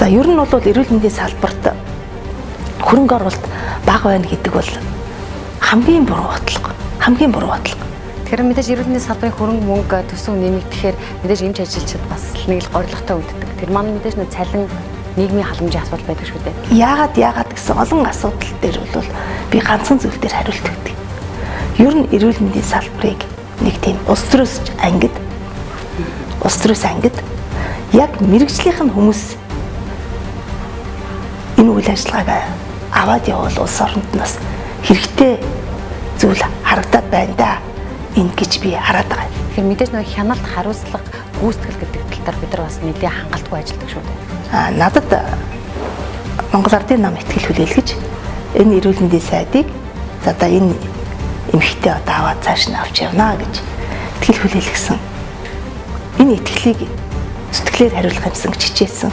За ер нь бол эрүүл мэндийн салбарт хөрөнгө оруулалт бага байна гэдэг бол хамгийн буруу бодлого. Хамгийн буруу бодлого. Тэгэхээр мэдээж эрүүл мэндийн салбарын хөрөнгө мөнгө төсөв нэмэгдэхээр мэдээж эмч ажилчид бас нэг л горилготой үлддэг. Тэр маань мэдээж нэг цалин нийгмийн халамжийн асуудал байдаг шүү дээ. Яагаад гэсэн олон асуудал дээр бол би ганцхан зүйл дээр хариулт өгдөг. Ер нь эрүүл мэндийн салбарыг нэг тийм улс төрөөс ангид яг мэрэгжлийнх нь хүмүүс энэ үйл ажиллагааг аваад явбал улс оронд нас хэрэгтэй зүйл харагдаад байна да энэ гэж би хараад байгаа. Тэгэхээр мэдээж нэг хяналт, хариуцлага, гүйцэтгэл гэдэг тал дээр бид нар бас нэлээд хангалтгүй ажилладаг шүү дээ. Надад Монгол Ардын нам итгэл хүлээлгэж энэ эрүүл мэндийн сайдыг за одоо энэ эмэгтэй одоо аваад цааш нь авч явна гэж итгэл хүлээлгэсэн. Энэ итгэлийг зүтгэлээр хариулах юмсан гэж хичээсэн.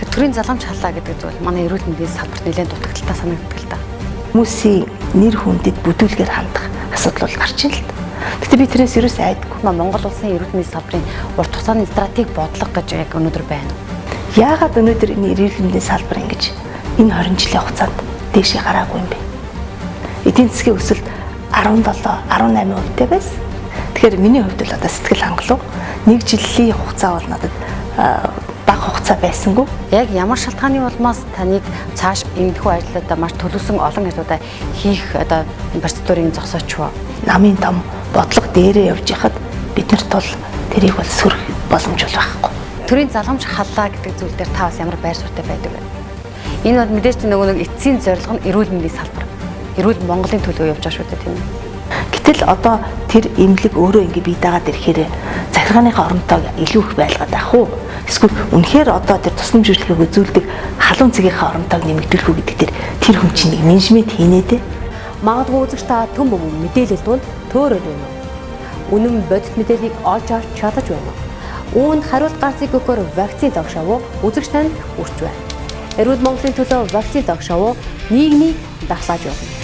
Тэгэхээр төрийн залгамж халаа гэдэг зүйл манай эрүүл мэндийн салбарт нэлээд дутагдaltaй санагддаг л да. Хүмүүсийн нэр хүндэд бүдүүлгээр хандах асуудал бол гарч ийн л да. Гэтэ би тэрнээс ерөөс айдаггүй. Монгол улсын эрүүл мэндийн салбарын урт хугацааны стратеги бодлого гэж яг өнөөдөр байна уу? Яагаад өнөөдөр энэ эрүүл мэндийн салбар ингэж энэ 20 жилийн хугацаанд дээшээ гараагүй юм бэ? Эдийн засгийн өсөлт 17, 18% байсан. Тэгэхээр миний хувьд бол одоо сэтгэл хангалуун. Нэг жилийн хугацаа бол надад бага хугацаа байсангүй. Яг ямар шалтгааны улмаас таныг цааш эмнэхүү ажлуудаа маш төлөвлөсөн олон ажлуудаа хийх одоо процедурыг зогсооч вэ? Намын том бодлого дээрээ явж байхад бид нарт бол тэрийг бол сөрөх боломж бол байхгүй. Төрийн залгамж халаа гэдэг зүйл дээр та бас ямар байр суурьтай байдаг вэ? Энэ бол мэдээж нөгөө нэг эцсийн зорилго нь эрүүл мэндийн салбар. Эрүүл Монголын төлөө явж байгаа шүү дээ, тийм үү? Гэтэл одоо тэр эмнэлэг өөрөө ингэ бие дагаад ирэхээр захиргааныхаа оронтойг илүү их байлгаад авах уу? Эсвэл үнэхээр одоо тэр тусламж үйлчилгээг үзүүлдэг халуун цэгийнхээ оронтойг нэмэгдүүлэх үү гэдэг тэр хүн чинь нэг менежмент хийнэ дээ. Магадгүй үзэгч та түн бөмбөг мэдээлэл дунд төөрөөд байна уу? Үнэн бодит мэдээллийг олж авч чадаж байна уу? Үүнд хариулт гарцыг өгөхөөр вакцин тог шоу үзэгч танд хүрч байна. Эрүүл Монголын төлөө вакцин тог шоу нийгмийг дархлааж явна.